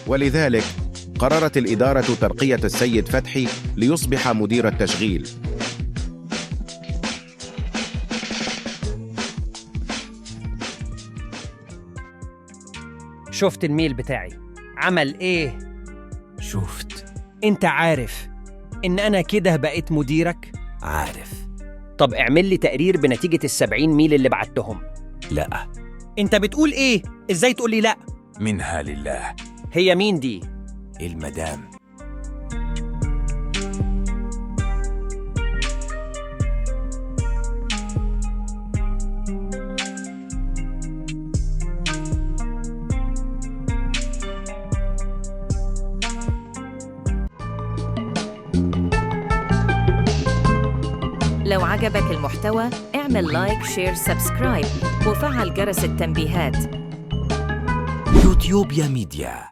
ولذلك قررت الإدارة ترقية السيد فتحي ليصبح مدير التشغيل. شفت ال mail بتاعي عمل ايه؟ شفت. انت عارف ان انا كده بقيت مديرك؟ عارف. طب اعمل لي تقرير بنتيجة ال70 mail اللي بعتهم. لا. انت بتقول ايه؟ ازاي تقول لي لا؟ منها لله. هي مين دي؟ المدام. لو عجبك المحتوى اعمل like، share، subscribe وفعل جرس التنبيهات. يوتيوبيا ميديا.